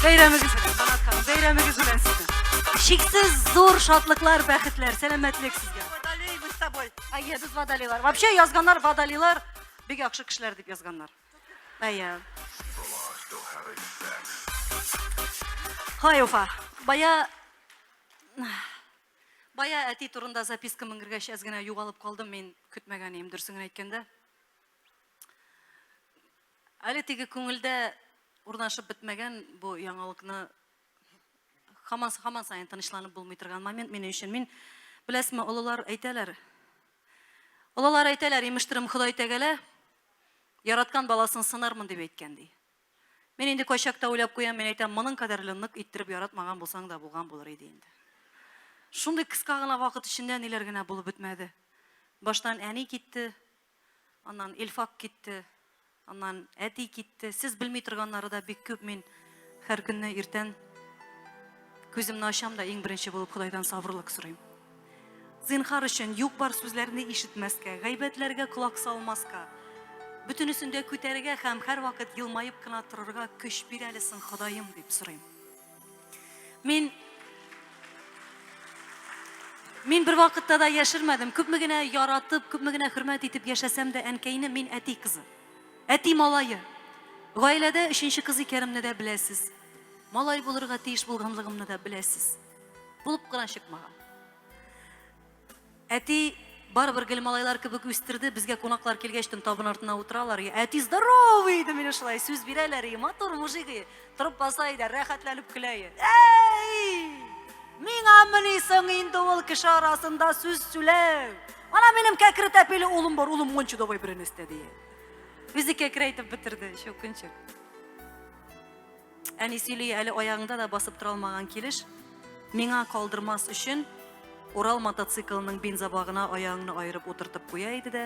Бәйрәмегез белән, Банат ханым, бәйрәмегез белән сезне. Чиксез зур шатлыклар, бәхетләр, сәламәтлек сезгә. Водолей мы с тобой. Әйе, без водолейлар. Вообще язганнар водолейлар бик яхшы кешеләр дип язганнар. Әйе. Хай, Уфа. Бая Бая әти турында записка менгергәч әз генә югалып калдым мин, көтмәгән идем, дөресен генә әйткәндә. Әле теге күңелдә урнашып бетмәгән бу яңалыкны һаман һаман саен тынычланып булмый торган момент минем өчен. Мин, беләсезме, олылар әйтәләр. Олылар әйтәләр, имештерем Ходай Тәгалә яраткан баласын сынармын дип әйткән ди. Мин инде кайчакта уйлап куям, мин әйтәм, моның кадәрле нык иттереп яратмаган булсаң да булган булыр иде инде. Шундый кыска гына вакыт эчендә ниләр генә булып бетмәде. Баштан әни китте, Аннан Илфак китте, аннан әти китте. Сез белми торганнары да бик күп. Мин һәр көнне иртән күземне ачам да иң беренче булып Ходайдан сабырлык сорыйм. Зинхар өчен юк-бар сүзләрне ишетмәскә, гайбәтләргә колак салмаска, бөтенесен дә күтәрергә һәм һәрвакыт елмаеп кына торырга көч бир әле соң, Ходаем, дип сорыйм. Мин Мин бер вакытта да яшермәдем. Күпме генә яратып, күпме генә хөрмәт итеп яшәсәм дә, әнкәйне мин әти кызы. Әти малае. Гаиләдә өченче кыз икәнемне дә беләсез. Малай булырга тиеш булганлыгымны да беләсез. Булып кына чыкмаган. Әти барыбер гел малайлар кебек үстерде, безгә кунаклар килгәч төн табын артына утыралар. И, әти здоровый иде мине шулай сүз бирәләр, и, матур мужик, и, торып баса иде, рәхәтләнеп көлә. И. Әй! Миңа мени соң инде ул кеше арасында сүз сөйләү? Ана минем кәкре тәпиле улым бар, улым монча давай беренестә дия. Үзе кәкрәйтеп бетерде, чукынчык. Әни сөйли, әле аягыңда да басып тора алмаган килеш, миңа калдырмас өчен Урал мотоциклының бензобагына аягыңны аерып утыртып куя иде дә,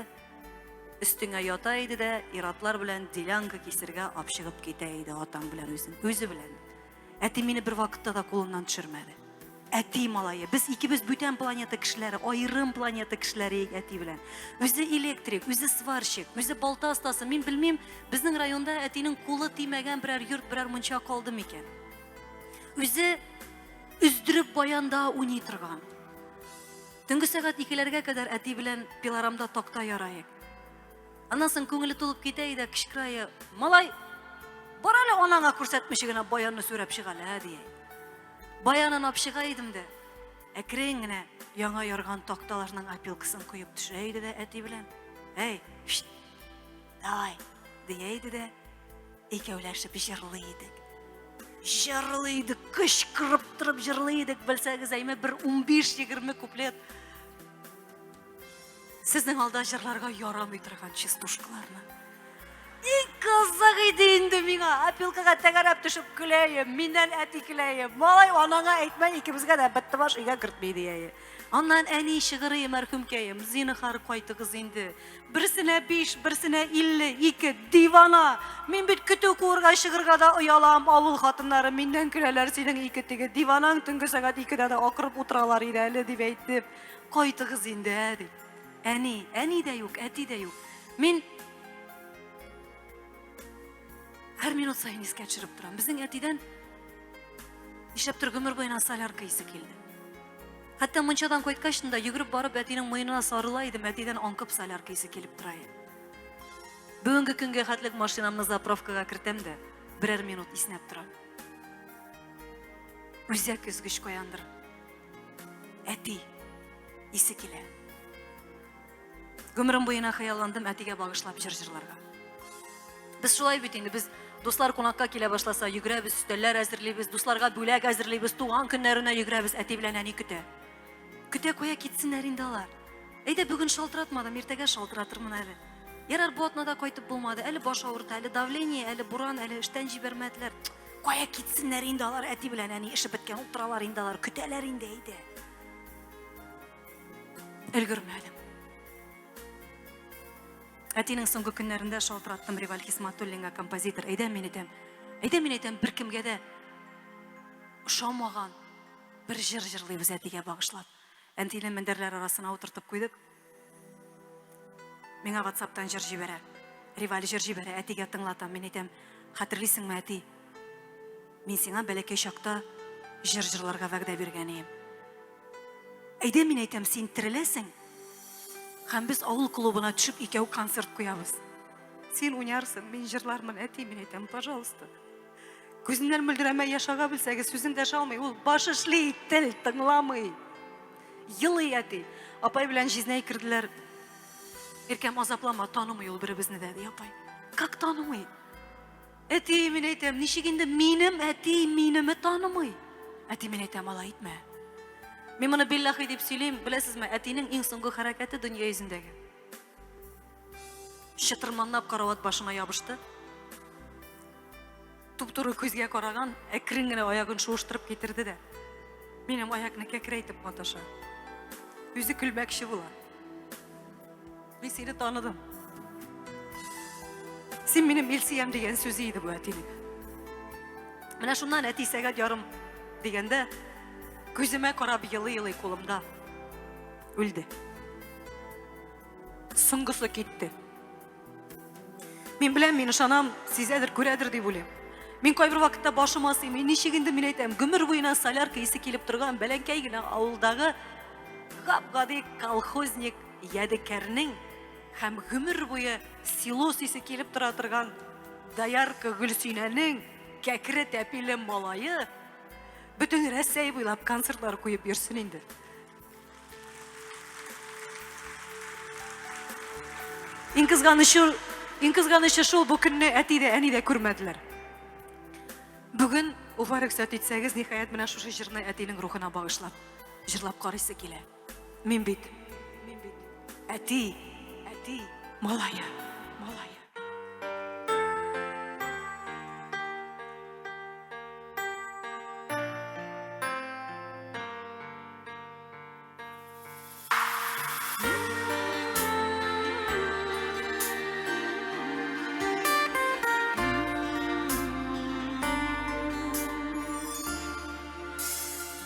өстеңә ята иде дә, иратлар белән делянка кисергә апчыгып китә иде атаң белән үзен, үзе белән. Әти мине бер вакытта да кулыннан төшермәде. Әти малае, без икебез бүтән планета кешеләре, аерым планета кешеләре идек әти белән. Үзе электрик, үзе сварщик, үзе балта остасы. Мин белмим, безнең районда әтинең кулы тимәгән берәр йорт, берәр мунча калды микән? Үзе өздереп баянда уйный торган. Төнге сәгать икеләргә кадәр әти белән пилорамда такта яраек. Аннан соң күңеле тулып китә иде, кычкырая, малай, бар әле анаңа күрсәтмичә генә баянны сүрәп чык әле, ә, дия. Баянын алып чыга идем дә, әкрен генә яңа ярган такталарның опилкасын коеп төшерә иде дә әти белән. Әй, шт, давай, дия иде дә, икәүләшеп җырлый идек. Җырлый идек, кычкырып торып җырлый идек, белсәгез, әйме бер 15-20 куплет. Сезнең алда җырларга ярамый торган частушкаларны. Иң кызык иде инде миңа. Опилкага тәгәрәп төшеп көләем, миннән әти көләем. Малай, анаңа әйтмә, икебезгә дә бетте баш, өйгә кертми дияе. Аннан әни чыгырые мәрхүмкәем, зинһар кайтыгыз инде. Берсенә биш, берсенә 52, дивана. Мин бит көтү куырга чыгырга да оялам, авыл хатыннары миннән көләләр, синең ике теге диванаң төнге сәгать икедә дә акырып утыралар иде әле, дип әйтеп. Кайтыгыз инде, ә, дип. Әни, әни дә юк, әти дә юк. Мин һәр минут саен искә төшереп торам. Безнең әтидән нишләптер гомер буена солярка исе килде. Хәтта мунчадан кайткач та йөгереп барып әтинең муенына сарыла идем, әтидән аңкып солярка исе килеп тора иде. Бүгенге көнгә хәтлек машинамны заправкага кертәм дә, берәр минут иснәп торам. Үзәк өзгеч каяндыр. Әти исе килә. Гомерем буена хыялландым әтигә багышлап җыр җырларга. Без шулай бит инде, без дуслар кунакка килә башласа, йөгерәбез, өстәлләр әзерлибез, дусларга бүләк әзерлибез, туган көннәренә йөгерәбез, әти белән әни көтә. Көтә куя китсеннәр инде алар. Әйдә, бүген шалтыратмадым, иртәгә шалтыратырмын әле. Ярар, бу атнада кайтып булмады, әле баш авырта, әле давление, әле буран, әле эштән җибәрмәделәр. Кая китсеннәр инде алар, әти белән әни эше беткән, утыралар инде алар, көтәләр инде, әйдә. Өлгермәдем. Әтинең соңгы көннәрендә шалтыраттым Риваль Хисматуллинга, композитор. Әйдә, мин әйтәм. Әйдә, мин әйтәм, беркемгә дә ошамаган бер җыр җырлыйбыз әтигә багышлап. Әнтине мендәрләр арасына утыртып куйдык. Миңа WhatsApp-тан җыр җибәрә. Риваль җыр җибәрә, әтигә тыңлатам. Мин әйтәм, хәтерлисеңме, әти? Мин сиңа бәләкәй чакта җыр җырларга вәгъдә биргән идем. Әйдә, мин әйтәм, син тереләсең, һәм без авыл клубына төшеп икәү концерт куябыз. Син уйнарсың, мин җырлармын, әти, мин әйтәм, пожалуйста. Күзеннән мөлдерәмә яшь ага белсәгез, сүзен дәшә алмый, ул баш эшли, тел тыңламый. Елый әти. Апай белән җизнәй керделәр. Иркәм, азаплама, танымый ул беребезне дә, ди апай. Как танымый? Әти, мин әйтәм, ничек инде минем әти минеме танымый? Әти, мин әйтәм, алай итмә. Мин моны биллахи дип сөйлим, беләсезме, әтинең иң соңгы хәрәкәте дөнья йөзендәге. Чытырманлап карават башына ябышты. Туп-туры күзгә караган, әкрен генә аягын шуыштырып китерде дә. Минем аякны кәкрәйтеп маташа. Үзе көлмәкче була. Мин сине таныдым. Син минем Илсиям дигән сүзе иде бу әтинең. Менә шуннан әти сәгать ярым дигәндә күземә карап елый-елый кулымда үлде. Соңгысы китте. Мин беләм, мин ышанам, сизәдер, күрәдер дип уйлыйм. Мин кайбер вакытта башыма сыймый, ничек инде мин әйтәм, гомер буена солярка исе килеп торган бәләкәй генә авылдагы гап-гади колхозник Ядекәрнең һәм гомер буе силос исе килеп тора торган доярка Гөлсинәнең кәкре тәпиле малае бөтен Рәсәй буйлап концертлар куеп йөрсен инде. Иң кызганычы, иң кызганычы шул, бу көнне әти дә, әни дә күрмәделәр. Бүген Уфа рөхсәт итсәгез, ниһаять, менә шушы җырны әтинең рухына багышлап, җырлап карыйсы килә. Мин бит, мин бит, әти, әти, малае, малае.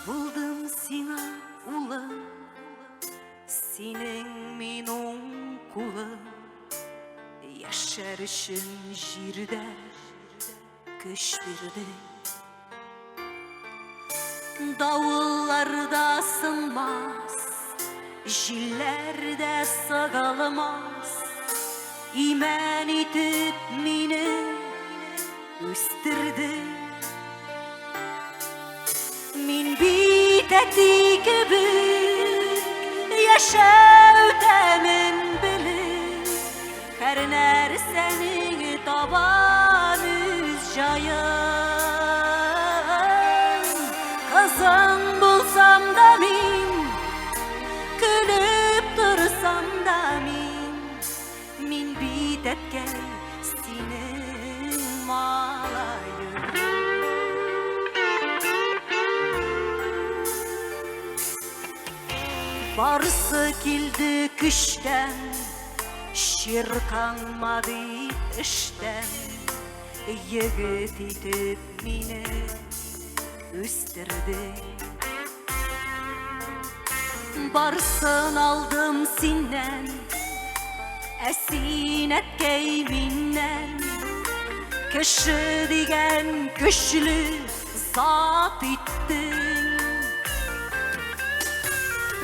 Булдым сиңа Улым, синең мин уң кулым, Яшәр өчен җирдә көч бирдең. Давылларда сынмас, җилләрдә сыгылмас, Имән итеп мине үстердең. Мин бит әти кебек яшәү тәмен белеп, һәр нәрсәнең табам үз җаен. Кызың булсам да мин, көлеп торсам да мин, Мин бит әткәй синең малаең. Барысы килде көчтән, чирканма дип эштән, егет итеп мине үстердең. Барсын алдым синнән, ә син әткәй миннән. Кеше дигән көчле зат иттең.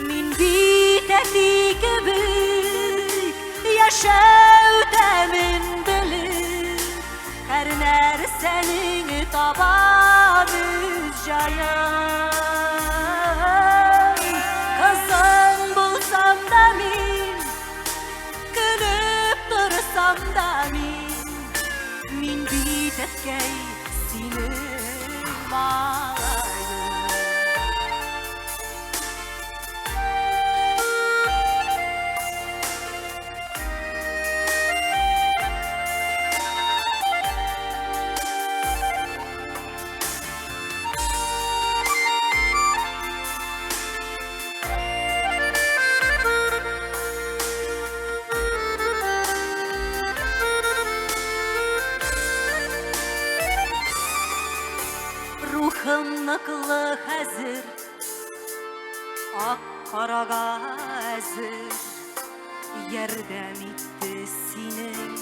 Мин бит әти кебек яшәү тәмен белеп, Һәр нәрсәнең табам үз җаен. Кызың булсам да мин, көлеп торсам да мин, мин бит әткәй синең малаең. Рухым ныклы хәзер, ак карага әзер. Ярдәм итте синең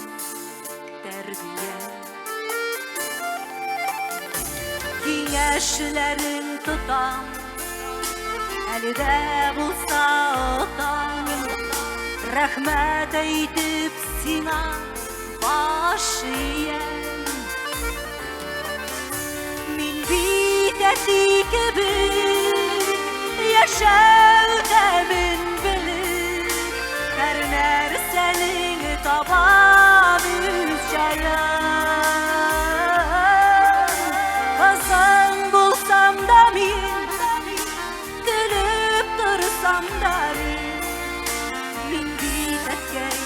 тәрбия. Киңәшләрең тотам, әле дә булса отам. Рәхмәт әйтеп сиңа баш иям. Мин бит әти кебек яшәү тәмен белеп, һәр нәрсәнең табам үз җаен. Кызың булсам да мин, көлеп торсам да мин, мин бит әткәй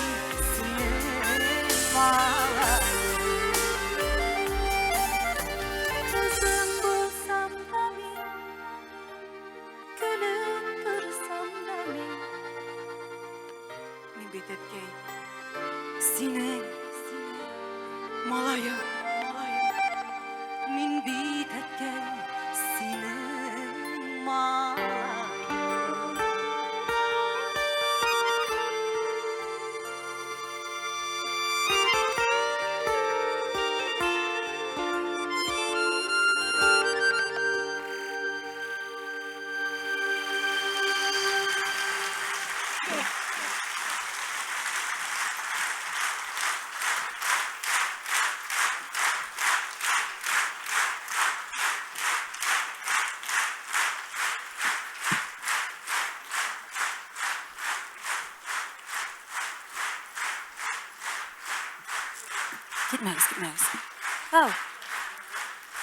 синең балаң. Кызың булсам да мин, көлеп торсам да мин, мин бит әткәй синең малаең. Мин бит әткәй синең малаең. Китмәгез, китмәгез. Ау.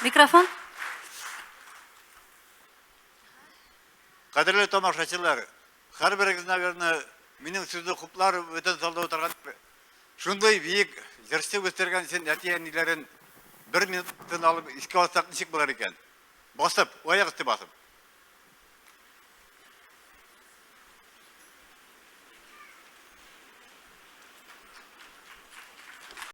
Микрофон. Кадерле тамашачылар, һәрберегез, наверное, минем сүзне хуплар, бөтен залда утырган шундый биек җырчы үстергән өчен әти-әниләрен бер минут тын алып искә алсак ничек булыр икән? Басып, аяк өсте басып.